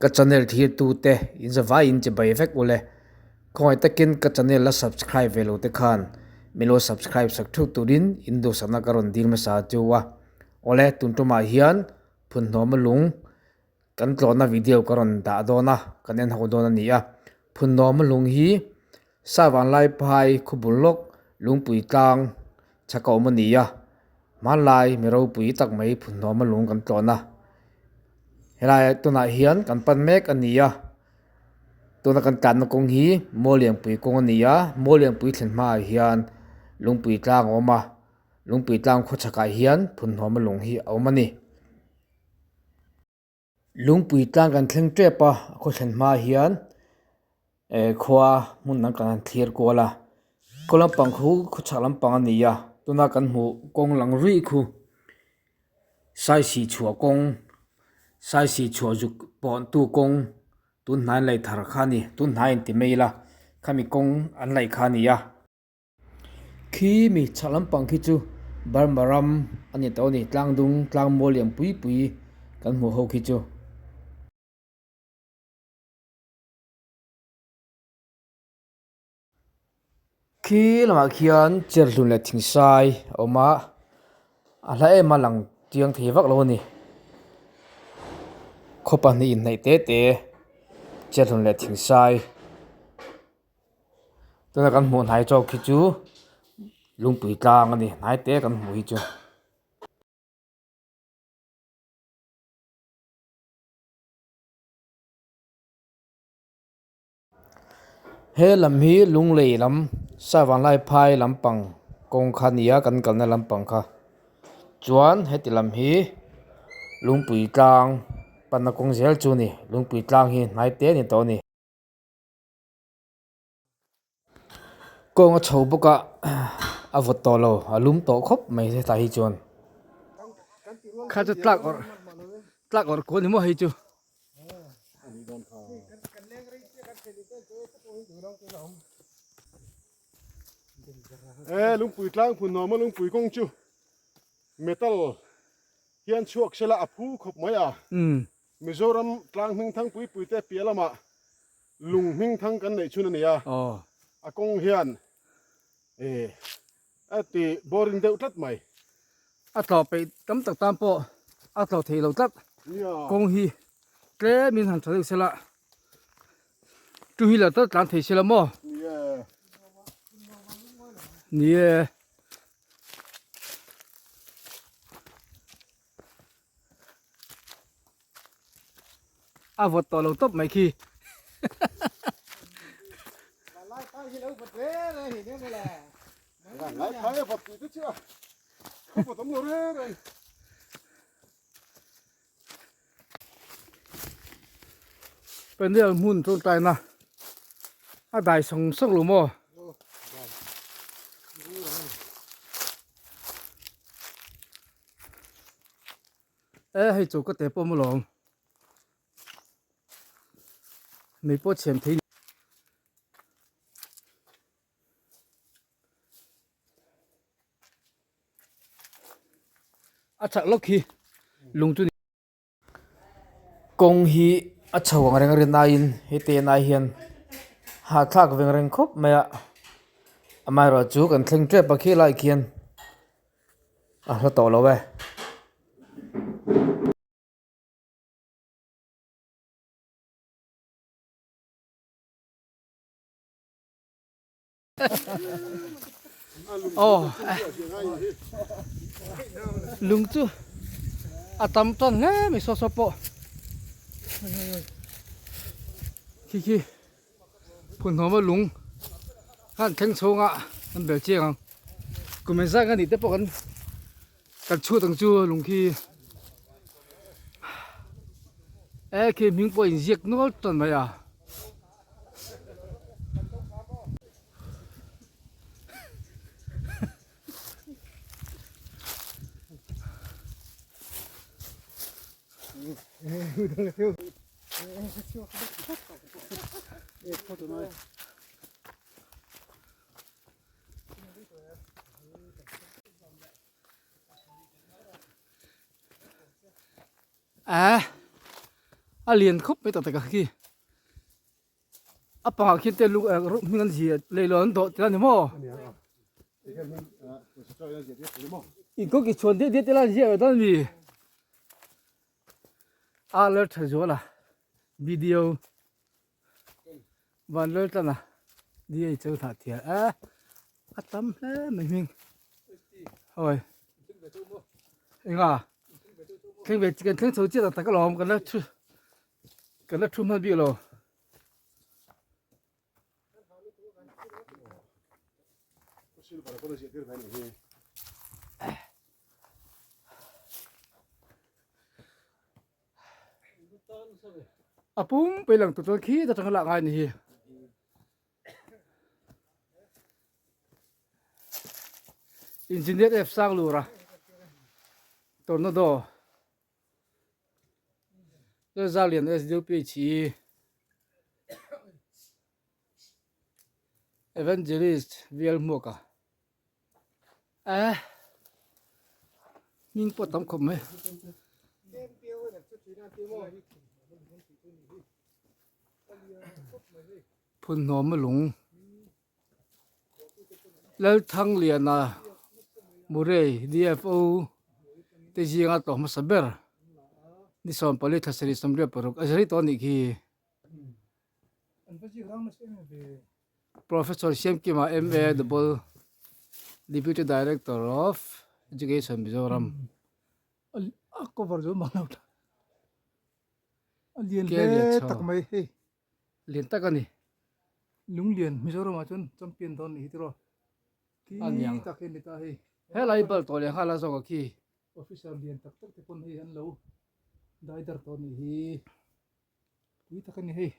Ka channel thirtute in zavai in chibai vek ule. Khawngaih takin ka channel la subscribe ve lo te khan min lo subscribe sak theuh turin in duhsakna ka rawn dil hmasa chu a. Awle tun tumah hian Phunhnawma lung kan tlawhna video ka rawn dah dawn a, kan en ho dawn a ni a. Phunhnawma lung hi Savanlai phai khawbul lawk lungpui tlang chhak a awm a ni a. Hmanlai mi ropui tak mai Phunhnawma lung kan tlawhna helai tunah hian kan pan mek a ni a. Tuna kan tlanna kawng hi Mawlianpui kawng a ni a, Mawlianpui thlen hmaah hian lungpui tlang a awm a. Lungpui tlang khaw chhakah hian phunhnawma lung hi a awm a ni. Lungpui tlang kan thleng tep a, a khaw thlen hma hian eh khua hmun dang kan han thlir kual a, khaw lampang khu khaw chhak lampang a ni a, tuna kan hmuh kawng lang ruih khu saisih chhuah kawng saisih chhuah zuk pawntu kawng tun hnai an laih thar kha a ni tun hnai an ti mai ila khami kawng an laih kha a ni a. Khi mi chhak lampang khi chu Burma ram a ni tawh a ni tlang dung tlang mual lian pui pui kan hmuh ho khi chu. Khi lamah khian chair hlun leh thingsai a awm a a hla em a lang chiang thei vak lo a ni khaw pahnih inhnaih te te chair hlun leh thingsai. Tuna kan hmuh hnai chawk hi chu lungpui tlang a ni hnai te kan hmuh hi chu. He lam hi lunglei lam savanlai phai lampang kawng kha a ni a kan kalna lampang kha chuan heti lam hi lungpui tlang panna kawng zel chu a ni lungpui tlang hi hnai te a ni tawh a ni. Kawng a chho bawk a a vawt tawh lo a lum tawh khawp mai hetah hi chuan. Kha chu tlak awrh tlak awrh kual ni maw hei chu. E lungpui tlang phun nuam a lungpui kawng chu metal hian chhuak sela a phu khawp mai a. Mizoram tlang hming thang pui pui te piah lamah lung hming thang kan neih chhun a ni a, a kawng hian a ti boring deuh tlat mai. A tlo peih tam tak tan pawh a tlo thei lo tlat, kawng hi tlem in han tha deuh sela, two wheeler tal tlan thei sela maw? Ni e. A vawt tawh lo tawp mai khi. Peniel hmun tawngtaina a dai sawng sawng lo maw? E hei chu ka te pawh maw lawm mei pawh chhiam thei a chak lawk hi lung chu Kawng hi a chho ang reng rin aiin heti en ai hian hahthlak veng reng khawp mai a amaherawh chu kan thleng tep a khi lai khian a hla tawh lo e. Aw lung chu a tam tawn hle mai saw saw pawh khi khi phunhnawma lung khan thleng chhunga an bel chiang ang kum engzat nge nih te pawh kan kan chhut ang chu lung khi e khi hming pawh inziak nual tawn mai a. À, A lian khawp mai tak tak a khi. A pangah khian te lung hming an ziah leihlawn an dawh tel a ni maw? Inkawng ki chhuan diat diat te lai an ziah ve dawn a ni. A ler tha zual a video van ler tlan a DA chu thlah thial a a tam hle mai hming hawi enga thleng ve kan thleng chho chiah tak tak alawm kan la thu kan la thu hman bik lo. A pum pui lang tur chuan khi ta tanga lah ngai a ni hi. Engineer F Sanglura Tornado Lalzalian SDOPHE Evangelist Vial Hmuaka eh hming pawh tam khawp mai. Phunhnawm a lung Lalthangliana Murray DFO te zinga tawh hmasa ber ni 14 thla sarih 86 a zari tawh a nih khi. Professor Siamkima MA Double Deputy Director of Education Mizoram. A cover chu mang lo ta. A lian hle tak mai hei. Lian tak a ni. Lunglian Mizoram ah chuan champion dawn a nih hi tiraw. Khi tak hi a ni ta hei. Helai bal tawh leh nghal a zawk a khi. Officer lian tak tak te pawn hei an lo dai dar tawh a nih hi. Pui tak a ni hei.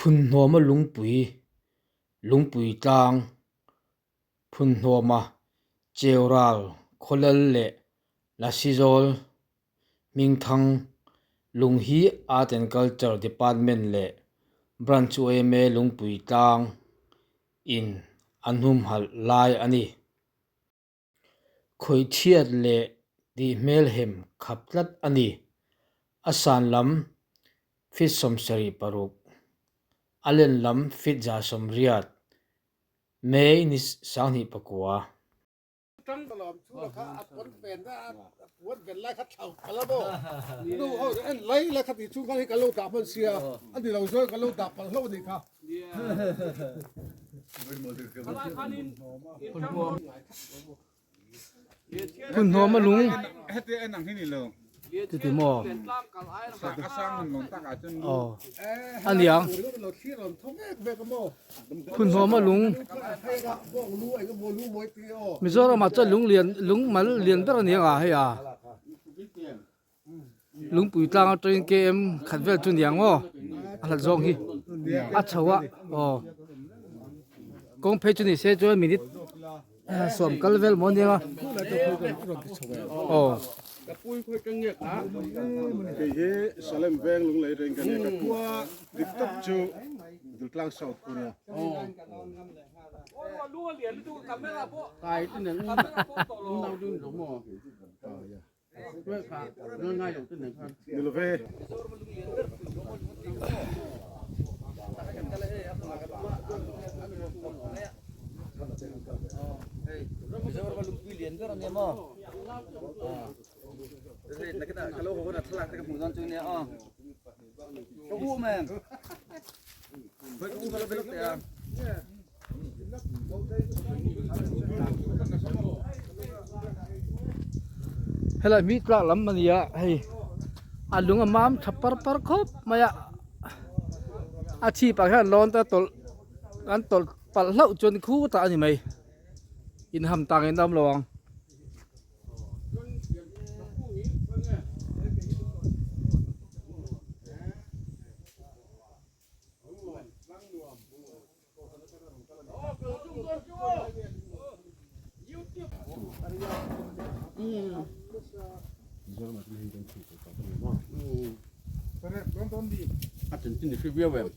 Phunhnuama lungpui, lungpui tlang, phunhnuama cheural khawlal leh lasizawl hmingthang lung hi Art and Culture Department leh Branch yma lungpui tlang in an humhalh lai a ni. Khawihchhiat leh tih hmelhem khap tlat a ni. A san lam feet 76, a len lam feet 180, May ni 2009. Phun hnawm a lung chuti maw aw a niang phun hnawm a lung Mizoram ah chuan lung lian lung mal lian ber a ni ang a hei a lungpui tlang atangin km khat vel chu niang maw a hlat zawng hi a chho a aw kawng phei chu ni se chuan minute sawm kal vel maw nia aw. Kei hi Salem veng lunglei reng ka nia ka khua dik tak chu Dultlang South pawh nia. Ni lo ve. Helai mi tlak lam a ni a hei a lung a mam tha par par khawp mai a a chhip ah hian lawn te a tawlh an tawlh palh hlauh chuan khutah a ni mai inham tang in a awm lo ang. A chanchin i hre viau em?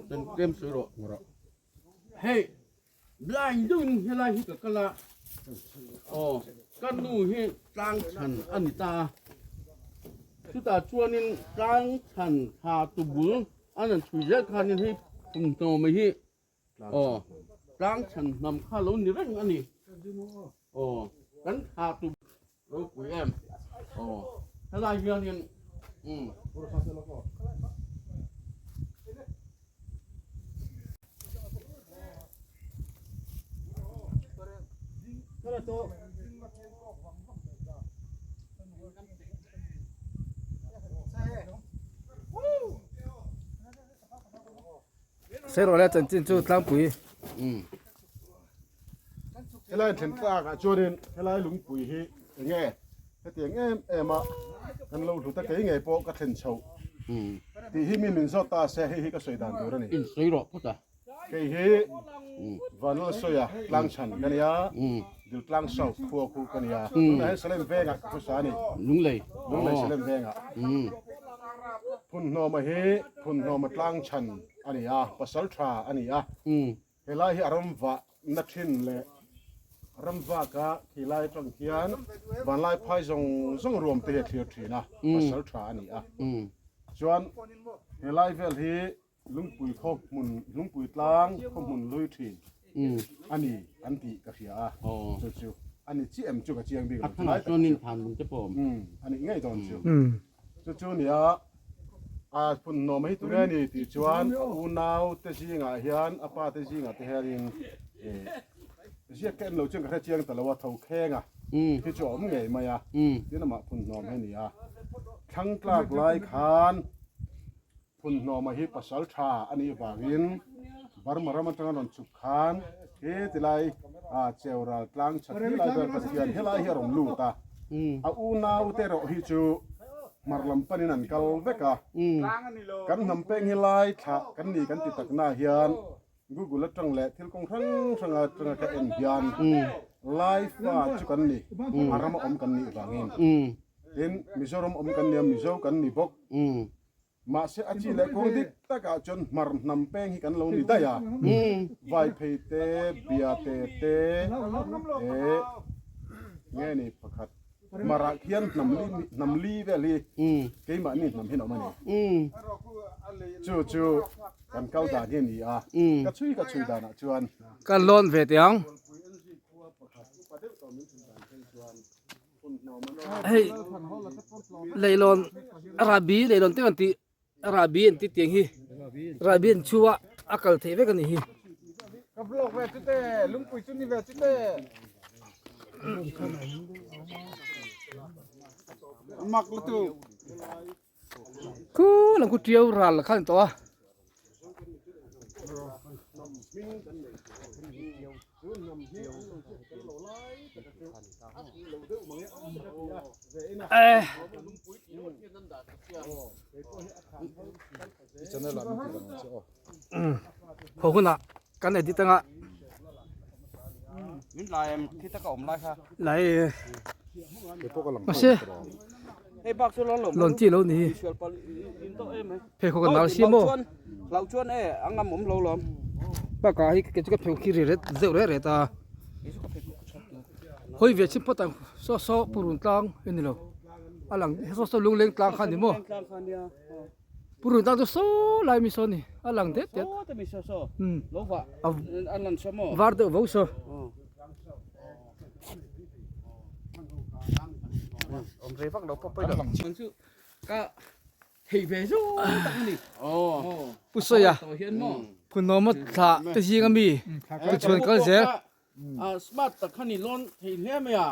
Chan tlem sawi rawh. Hei blind deuhin helai hi ka kal a, aw ka nu hi tlang chhan a ni ta a, chutah chuanin tlang chhan tha tubul a rawn chhui zel khanin hei thawmhnaw mai hi Aw, tlang chhan hnam kha lo ni reng a ni. Aw, kan thla tu ropui em. Aw, helai hianin umm. Sairawh leh chanchin chu tlangpui. Helai then tlak ah chuanin helai lungpui hi enge hetiang em em a kan lo hlut a kei ngei pawh ka thlen chhoh tih hi mi min zawt ta se hei hi ka sawi dan tur a ni. In sawi rawh phawt a. Kei hi Vanlalsawia Tlangchhan ka nia, Diltlang South khua khu ka nia. Tunah hian Salem vengah ka khawsa a ni. Lunglei. Lunglei Salem vengah. Phunhnawma hi Phunhnawma Tlangchhan a ni a, pasal tha a ni a. Helai hi a ram vah na thin leh ram vaka khilai atang hian vanlai phai zawng zawng ruam te hi a thlir thin a, pasal tha a ni a. Chuan helai vel hi Lungpui khaw hmun, Lungpui tlang khaw hmun lui thin a ni an tih ka hria a, chu chu a ni chiah em chu ka chiang bik lo. A thangah chuanin than lung te pawh a awm. A nih ngei dawn chu. Chu chu nia a phun hnawm hi tunge a ni tih chuan a unau te zingah hian a pa te zingah te hianin ziak ka en lo chuan ka hre chiang ta lo a, tho kheng a khi chu a awm ngei mai a, tin amah phun hnawm hi a ni a. Thlang tlak lai khan Phunhnawma hi pasal tha a nih vangin Burma ram atanga rawn chhuk khan he tilai Cheural tlang chhat hi lai vel Pathian helai hi a rawn lut a, a unaute erawh hi chu hmar lam panin an kal vek a, kan hnam peng hi lai thlah kan ni kan ti takna hian Google atang leh thil kawng hrang hrang atanga ka en hian lai fa chu kan ni, a rama awm kan nih vangin tin Mizoram awm kan nia Mizo kan ni bawk. Mahse a chi leh kawng dik takah chuan hmar hnam peng hi kan lo ni daih a, Vaiphei te, Biate te, eh nge ni pakhat hmarah khian hnam li hnam li vel hi keimahni hnam hi an awm a ni. Chu chu kan kal dan hi a ni a, ka chhui ka chhui danah chuan. Kan lawn ve teh ang. Hei leilawn rahbi leilawn te an tih rahbi an tih tiang hi rahbi an chhu a a kal theih vek a nih hi. Ka vlog ve chu te lungpui chu ni ve chu te. Mak lutuk. Khu lam khu tiau ral kha an tawh a. Ho hunah kan edit anga lai mahse lawn chi lo ni hi pheikhawk an nal si maw bakah hi kei chu ka pheikhawk hi ri ret zeuh reh reh ta hawi ve chhin phawt ang saw saw purun tlang a ni lo a lang saw saw lungleng tlang kha a ni maw. Purun tlang chu saw lai mi saw a ni a lang det det umm a var deuh vo saw. Pu Sawia Phunawma thlah te zing ami tichuan kal zel. A smart tak kha ni lawn thei hle mai a.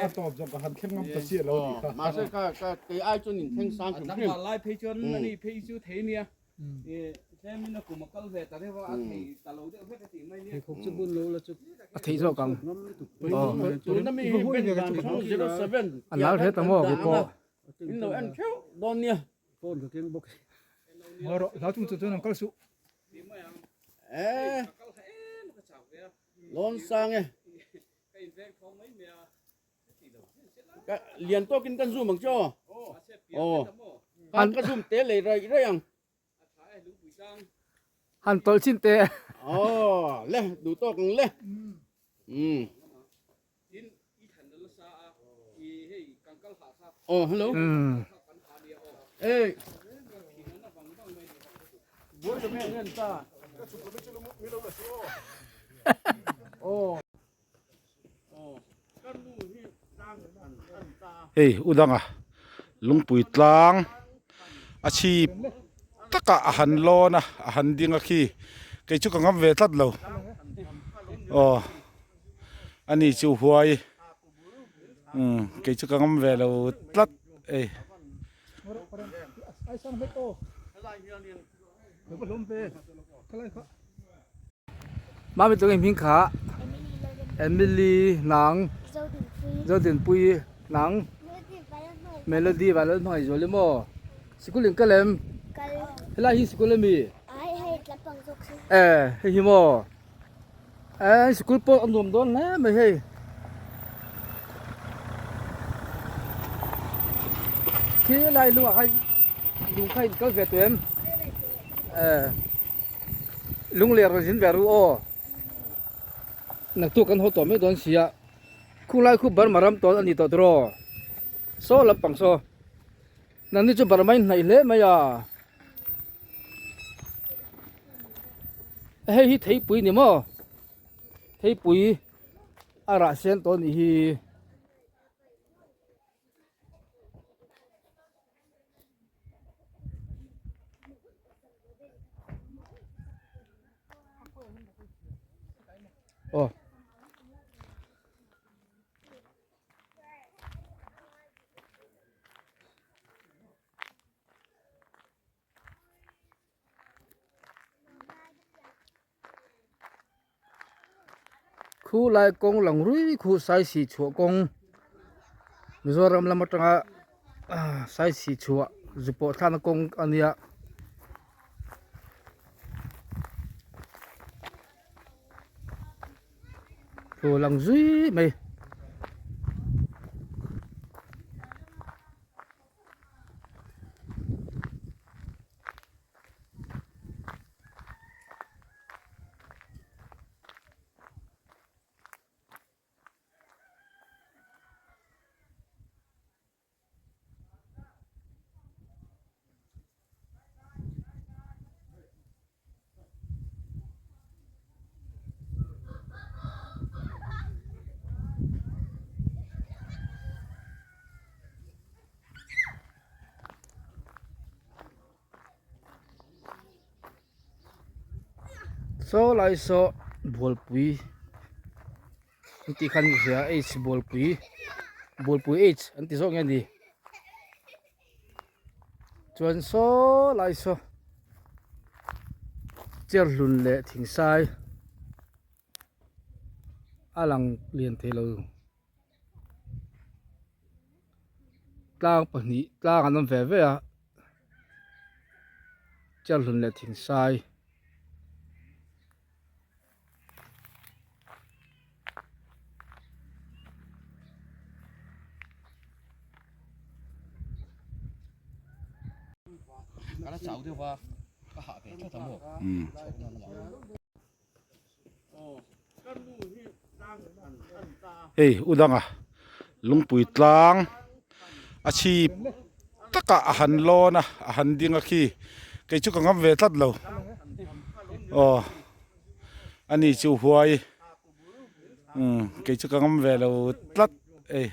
A tawp zawk ka han thleng ngam ta chiah lo a tih kha. Mahse ka ka kei ai chuan in thleng sang hrim hrim. A lai phei chuan ani phei chu thei nia. Tlemin a kum a kal ve ta deuh a, a thei ta lo deuh vek a tih mai nia. Pheikhawk chu bun lo la chu a theih zawk ang. Tuna mi hi ben dan 207 A lar hle ta maw kei pawh. In lo en theuh dawn nia. Phone ka keng bawk. Ngawi rawh, hlau chung chuan an kal suh. Eh, lawn sang e. Ka lian tawkin kan zoom ang chu aw. Aw, kan ka zoom te lei raih raih ang. Han tawlh chin teh. Aw, le, duh tawk ang le. Umm. Aw, hello. Ei. Buai lo nge ngen ta. Aw. Hei udanga lungpui tlang a chhip takah a han lawn a a han ding a khi kei chu ka ngam ve tlat lo aw ani chu huai umm kei chu ka ngam ve lo tlat ei. Mami tlung i hming kha Emily Nang Zodinpui Nang Melody Vanlalhmangaih Zuali maw Sikul in kal em helai hi sikul ami e hei hi maw e sikul pawh a nuam dawn hle mai hei khi lai lungah khan lung kha in kal ve tawh em e. Lungler rawn zin ve ru aw. Naktuk kan haw tawh mai dawn sia. Khulai khu Burma ram tawn a ni tawh tiraw. Saw lampang saw. Nangni chu Burma in hnaih hle mai a. Hei hi theipui ni maw? Theipui a rah sen tawh a nih hi. Aw. Khu lai kawng lang rui khu sai si chhuah kawng Mizoram lam atanga sai si chhuah zu pawh thlakna kawng a nia. Thu lang zui mai. Saw lai saw bualpui an tih khan ka hria h bualpui bualpui h an ti zawk nge ni chuan saw lai saw chair hlun leh thingsai a lang lian thei lo. Tlang pahnih tlang an awm ve ve a chair hlun leh thingsai. Hei udanga lungpui tlang a chhip takah a han lawn a a han ding a khi kei chu ka ngam ve tlat lo aw ani chu huai umm kei chu ka ngam ve lo tlat ei.